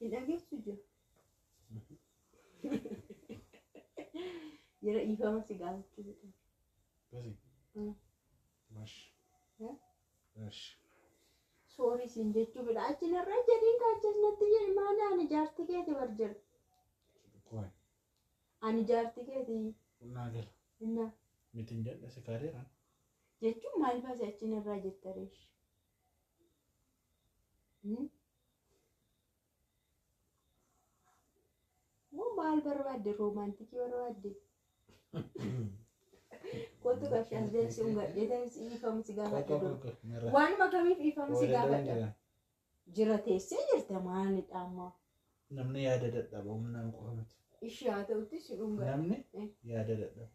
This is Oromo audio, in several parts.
Hin dhageessu jira. Jira dhiifama si gaafachuu fedha. Basi. Mm. Bash. Eh? Bash. Sorry siin jechuu fedha. Achi narra jedhiin kaachas natti jedhi maali ani jaartii keeti bar jira. Qoy. Ani jaartii keeti Naa gala. inna Mitiin jedhe si kaadeera. jechuun maal baase achi narraa jetta reesh. Moo maal barbaadde roomaantikii barbaadde? Kottu qabshaas deemsi ungadhee deemsi dhiifamu si gaafadha dura. Waanuma kamiif dhiifamu si gaafadha? Jira teessee jirta maalidha ammaa? Namni yaada dadhaba humnaan qofa miti. Ishee haa ta'utti si dhungadha. Namni Eh. yaada dadhaba.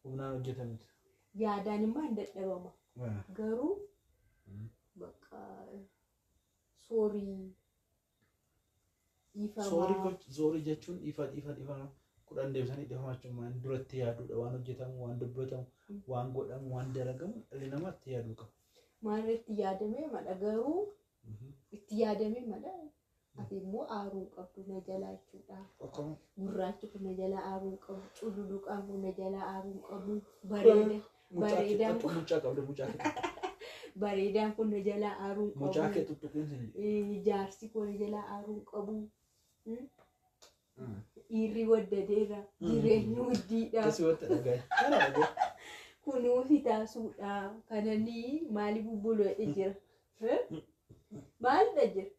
Humnaan hojjeta miti. Yaadaan immoo hin dadhabama. Garuu bakka sorry dhiifama. Sorry jechuun dhiifa dhiifa dhiifama 10 deebisanii dhiifama jechuun waan duratti yaaduudha. Waan hojjetamu, waan dubbatamu, waan godhamu, waan dalagamu dhalli namaa itti yaaduu qaba. Maalirratti yaadamee madha garuu itti yaadamee madha. Ati immoo aaruu hin qabdu na jalaa jechuudha. Akkam. Gurraachi kun na jalaa aaruu hin qabu. Cululuqaan kun na jalaa aaruu hin qabu. Bareeda. Mucaa kee Bareedaan tuttuq mucaa qabda mucaa kee tuttuq. Bareedaan kun na jalaa aaruu hin Mucaa qabu. kee tuttuqiin sin jedhe. Jaarsi koo na jalaa aaruu hin qabu. Dhiirri waddadeera. Jireenyi wuddiidha. Akkasii wanta dhagaye. Kana dhagaye. Kunuunsi taasuudha. Kananii maali bubbuloodhe jira. Maalidha jira?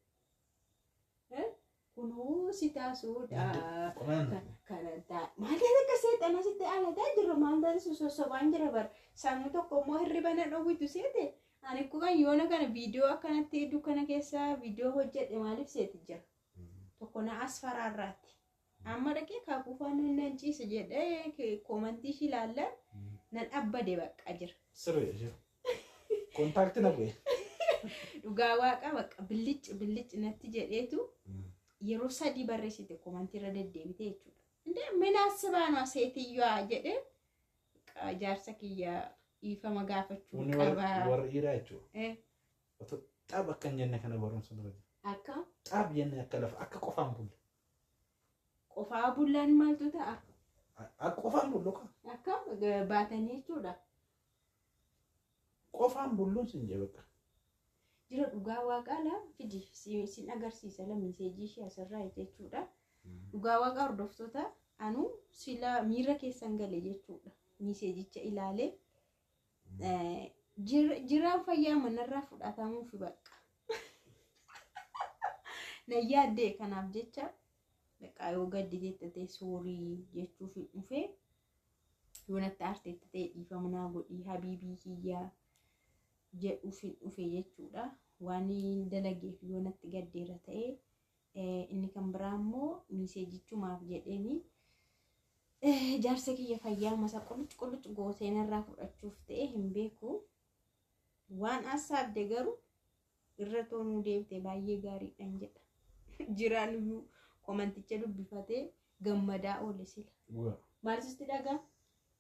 Kunuunsi taasuudha. Qomaan. Kanan ta'a. Maal ta'e akka seexana sitti alataa jira. Maal ta'e sossobaan jira bara. Sammuu tokko immoo hirriba na dhowwitu seete. Ani akkuma yoona kana viidiyoo akkanatti dukkana keessa viidiyoo hojjedhe maaliif seeti jira. Tokko na as faraarraatti. Amma dhaqee kaakuu faana nan ciisa jedhee koomantii ishii ilaallaan nan abbade bakka jira. Sirrii jira. Kontaakti na bu'e. Dhugaa waaqa bakka billic billic natti jedheetu yeroo sadii barreessite koomantii irra deddeebite jechuudha. Indee mina asbaanoo seetiyyoo jedhee jaarsa kiyya dhiifama gaafachuu Wanni qaba. warra dhiiraa jechuudha. Otoo xaab akka hin jenne kana barumsa dura jira. Akka Xaab jenne akka lafa akka qofaan bulle. Qofaa bullaan maaltu ta'a? Akka qofaan bullu ka. Akka baatanii jechuudha. Qofaan bulluun sin jee bakka. Jira dhugaa waaqaa la fidi sin agarsiisa la miseejii ishee asirraa jechuudha. Dhugaa waaqaa hordoftoota anuu sila miira keessan gale jechuudha. Miseejicha ilaalee jiraan fayyaa manarraa fudhatamuufi bakka. Na yaaddee kanaaf jecha bakka yoo gadditeetta ta'e soorii jechuuf dhufee yoo natti aarteetta ta'e dhiifama naa godhii habiibii kiyyaa jedhuuf dhufe jechuudha. Waan dalageef yoo natti gaddeera ta'e inni kan biraa immoo miseejichumaaf jedheeni jaarsa kiyya fayyaa masa quluc quluc gootee narraa fudhachuuf ta'e hin beeku. Waan assaabde garuu irra toonuu deebite baay'ee gaariidhaan jedha. Jiraan iyyuu komanticha dubbifatee gammadaa oole sila. Maal sitti dhagaa?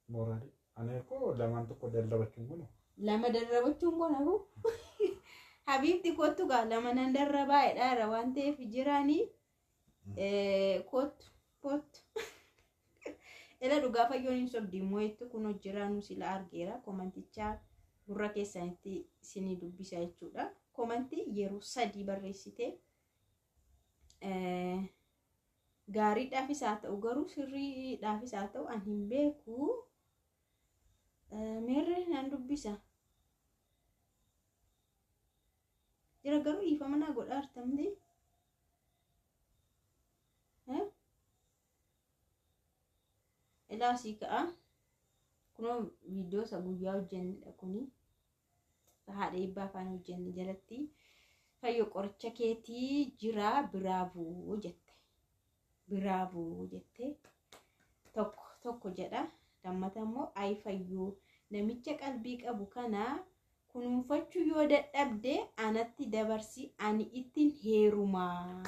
Mooraalii. Ani koo lamaan tokko darrabachuun kun. Lama darrabachuun kun hafu. Habiibti kottu gaa lama nan darrabaa jedhaara waan ta'eef jiraanii kottu kottu. Ila dhugaa fayyoon hin sobdi immoo jettu kun hojjiraanuu sila argeera komantichaa gurra keessanitti isinii dubbisa jechuudha. Komantii yeroo sadii barreessite gaariidhaafis haa ta'u garuu sirriidhaafis haa ta'u an hin beeku. Meerre nan dubbisa. Jira garuu dhiifama naa godhaa artamti. Ilaa sii ka'a. Kunoo viidiyoo isa guyyaa hojjennedha kuni. Haadha eebbaa afaan hojjenne jalatti. Fayyo qoricha keetii jira biraavuu jette. Biraavuu jette. Tokko tokko jedha. Lammata immoo ayi fayyoo namicha qalbii qabu kana kunuunfachuu yoo dadhabde anatti dabarsi ani ittiin heerumaa.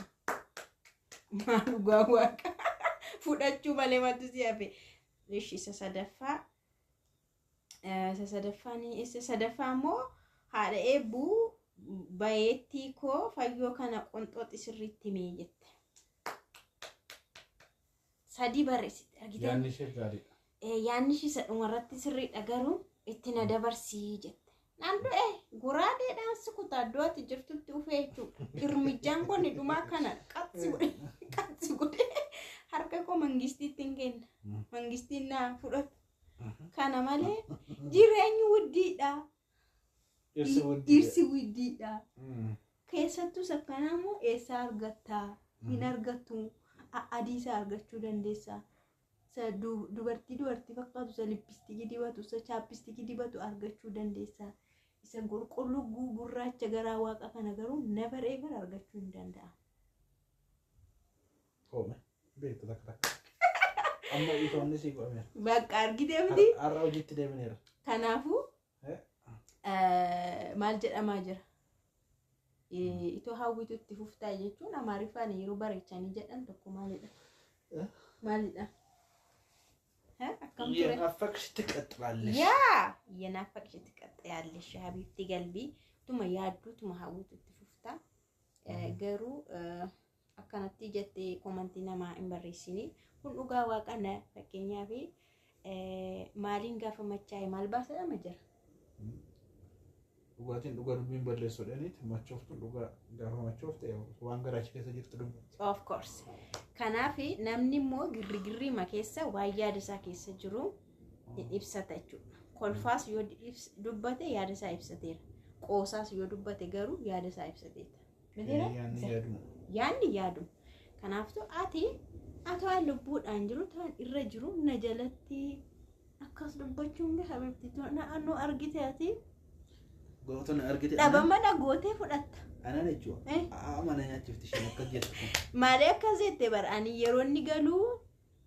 Maal dhugaa waaqa fudhachuu malee maaltu si hafe. Ishi isa sadaffaa. Isa sadaffaan isa sadaffaa immoo haadha eebbuu bayeettii koo fayyoo kana qonxooxi sirriitti mee jette. Sadii barreessite argitee. Yaadni ishee gaariidha. Yaadni ishee isa dhumarratti sirriidha garuu itti na dabarsii jette. Naan du'e goraadeedhaan si kutaa iddoo ati jirtutti dhufee jechuudha. Irmijaan kun dhumaa kana qaxsi godhe qaxsi godhe harka koo mangistiitti hin kenna. Mangistiin naa fudhatu. Kana malee jireenyi wuddiidha. Dhirsi wuddii. Dhirsi wuddiidha. Keessattuu sakkanaa immoo eessaa argattaa? Hin argattu. Adii isaa argachuu dandeessaa. Isa dubartii dubartii fakkaatu, isa lippistikii dibatu, isa chaappistikii dibatu argachuu dandeessaa. Isa qulqulluu gurraacha garaa waaqa kana garuu never ever argachuu hin danda'amu. Hoome. Beektu takka takka. Amma dhiifamni sii godhameera. Bakka argitee miti. Har'a hojiitti deebineera. Kanaafuu maal jedhamaa jira? Itoo hawwitu itti fuftaa jechuun Amaariffaan yeroo bareechanii jedhan tokko maalidha? Maalidha? Akkam ture? እየናፈቅሽ ትቀጥላለሽ። Yaa እየናፈቅሽ ትቀጥያለሽ ሀቢብቲ galbii tuma yaadduu tuma hawwitu itti fuftaa. Garuu akkanatti jettee komantii namaa hin barreessini. Kun dhugaa waaqa na fakkeenyaaf maaliin gaafa machaa'e maal baasa dhama jira? Dhugaatiin dhugaa dubbiin balleessuudhaaniiti machooftuun dhugaa gaafa machoofte waan garaacha keessa jirtu dubbatti. Of course. Kanaaf namni immoo girrigirriima keessa waan yaada isaa keessa jiru hin ibsata jechuudha. Kolfaas yoo dubbate yaada isaa ibsateera. Qoosaas yoo dubbate garuu yaada isaa ibsateera. Mitiira? Yaadni yaaduma. Yaadni yaaduma. Kanaaftuu ati waan lubbuudhaan jiru ta'an irra jiru na jalatti akkas dubbachuun gaha habibti naannoo argite ati Gootonni argite. dhabama na gootee fudhatta. Anaan jechuudha. Mana nyaachifti isheen akkas jettu kun. Maalee akkas jette bara ani yeroo inni galuu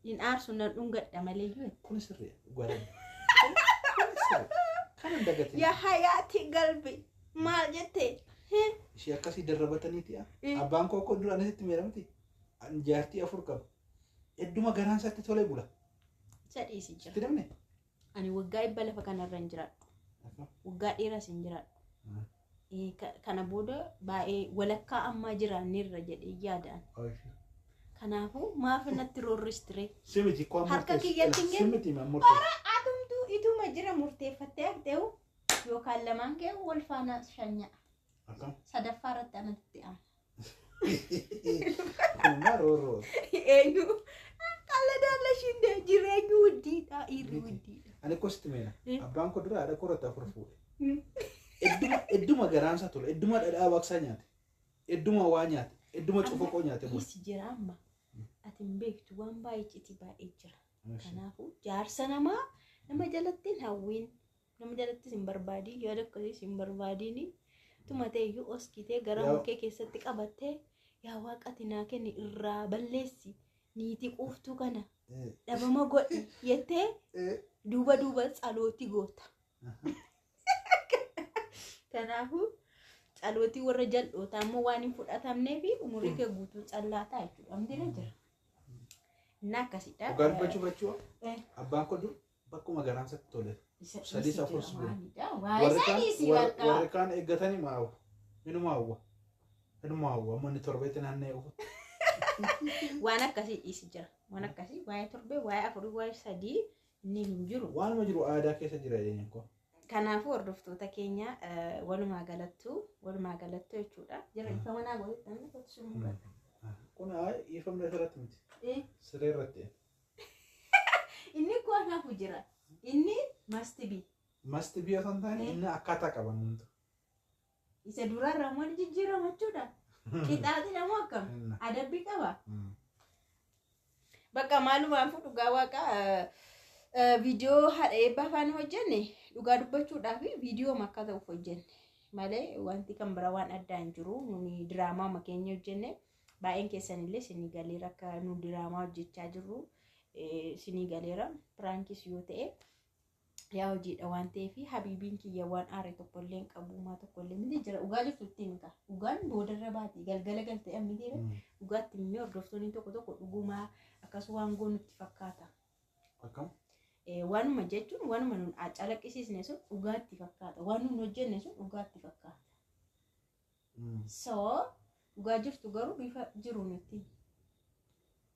hin aarsu nan dhungadha malee iyyuu. Kun sirrii dhugaadha. Kun sirrii. Kana hin dagatin. Yaa hayaati galbi maal jette? Ishee akkasii darrabataniiti. Abbaan koo akka duraan asitti miidhamti. Jaartii afur qaba. Hedduma garaan isaatti tolee bula. Sadhiisi jira. Itti namni? Ani waggaa 100 lafa kanarra hin jiraadhu. Waggaa dheeraas hin jiraadhu. Kana booda baay'ee walakkaa ammaa jiraanneerra jedhee yaadaan. Kanaafuu maaf natti roorristire? Simiti koo Harka kiyyatti hin kennu. Simiti maan murteessu. Atumtuu ituma jira murteeffattee haftee yookaan lamaan kee wal faana shanya'a. Akkam? Sadaffaa irratti anatti aana. Kun maa roorroo. Eenyu? Qalladaan lashiin jireenyi wuddiidha. Dhiirri wuddiidha. Ani kositti meena. Abbaan koo dura haadha koo irratti afur fuudhe. Hedduma garaan isaa tole. Hedduma dhadhaa baqsaa nyaate. Hedduma waa nyaate. Hedduma cofoqoo nyaate bula. Dhiisi jira amma. Ati hin beektu waan baay'ee citi baay'ee jira. Kanaafuu jaarsa namaa nama jalatti hin hawwiin. Nama jalattis hin barbaadiin yaada akkasiis hin barbaadiin. Tuma ta'eyyuu oskitee gara mukkee keessatti qabattee yaa waaqati naa kenni irraa balleessi niitii quuftuu kana dhabama godhi jettee duuba duuba tsalootii goota. Kanaafuu tsalootii warra jal'ootaa immoo waan hin fudhatamnee fi umurii kee guutuu callaataa jechuudha. Amdina jira. Inni akkasidha. Dhugaa dubbachuu bachuu abbaan koo dur bakkuma garaan isaatti tole. Sadii afur bula. Warri kaan eeggatanii maa hawwa. Inuma hawwa. Inuma hawwa. Amma inni torbeetti naanna'ee dhufu. Waan akkasii dhiisi jira. Waan akkasii waa'ee torbee, waa'ee afurii, waa'ee sadii inni hin jiru. Waanuma jiru aadaa keessa jira jedheen koo. Kanaafuu hordoftoota keenya walumaa galattuu jechuudha. Jira ifa manaa godhatti namni kottu sun mul'ata. Kun ifamni asirratti miti. Siree irratti. Inni kun anaafu jira. Inni must be. Must be osoo hin taane inni akkaataa qaba numtu. Isa duraarraa maal jijjiirama jechuudha. Qixaaxi namoo akkam? Adabbii qaba. Bakka maalumaafuu dhugaa waaqa viidiyoo haadha eebbaa faana hojjenne dhugaa dubbachuudhaaf viidiyoo akka ta'uuf hojjenne malee wanti kan biraa waan addaa hin jiru. Nuni diraamaa keenya hojjenne baay'een keessanillee sinii galeera akka nu diraamaa hojjechaa jirru sinii galeera piraankis yoo ta'e yaa hojiidha waan ta'eef habiibiin kiyya waan aare tokkollee hin qabu maa tokkollee miti jira dhugaa jirtu ittiin hiika dhugaan boodarra baati galgala galtee miti dhugaatti immoo hordoftoonni tokko tokko dhugumaa akkas waan goonutti fakkaata. Akkam? Waanuma jechuun waanuma nun calaqqisiisne sun dhugaatti fakkaata. Waan nun hojjenne sun dhugaatti fakkaata. So dhugaa jirtu garuu bifa jiru nutti.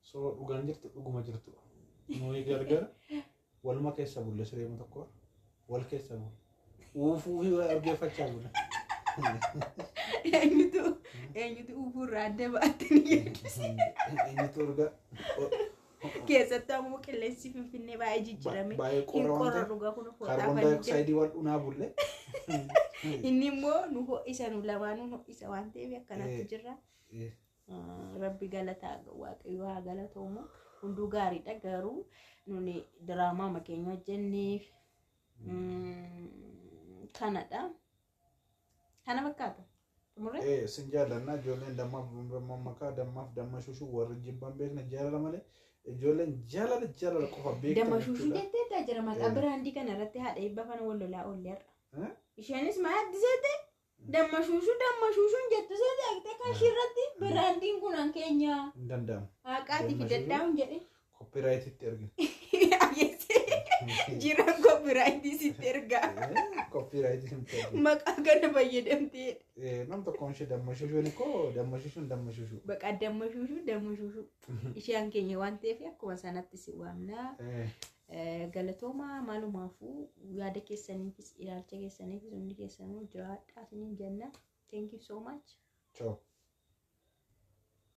So dhugaan jirtu dhuguma jirtu. Nuyi gargar waluma keessa bulle, sireema tokko wal keessa bulle. Uufuu fi argeeffachaa bulle. Eenyutu ufuurraa adda ba'attanii yaaddu? Eenyutu urga Keessattuu ammoo qilleensi Finfinnee baay'ee jijjiirame. Baay'ee Hin qorra waan qorra ta'eef dhugaa kun fooxaa kaarboon fannoo jira. daayoksayidii wal dhunaa bulle. Inni immoo nu ho'isa, nu lamaanuu ho'isa waan ta'eef akkanatti jirra. Rabbi galataa, Waaqayyo haa galatoomu. Hunduu gaariidha, garuu nuni diraamaa makeenya hojjenneef kanadha. Kana fakkaata. Xumurre? Sin jaallannaa. Ijoolleen dammaaf mammakaa, dammaaf damma shushuu warri jibban beekna, jaalala malee ijoolleen jaalala jaalala qofa beektan Damma shushuu jechuudha. jetteetta jira maqaa biraandii kana irratti haadha eebba fana wal lolaa oolleerra. Isheenis maal seete, damma shushuu damma shushuun jettu seete, aqxee kan ishii irratti biraandiin kun an keenya Hin danda'amu. haqaati Damma fidadhaa'uun jedhe. Copyrightitti ergina. Jiran copyrightii sitti ergaa. Copyrightii sitti ergina. Maqaa kana fayyadamtee. Nam tokkoon ishee damma shushuun koo damma shushuun damma shushuu. Baqa damma shushuu, damma shushuu. Isheen keenya waan ta'eef akkuma sanatti si waamna. Galatooma, maalumaafuu yaada keessaniifis ilaalcha keessaniifis hundi keessanuu jiraadhaa isiniin jenna. Thank you so much. Ciao.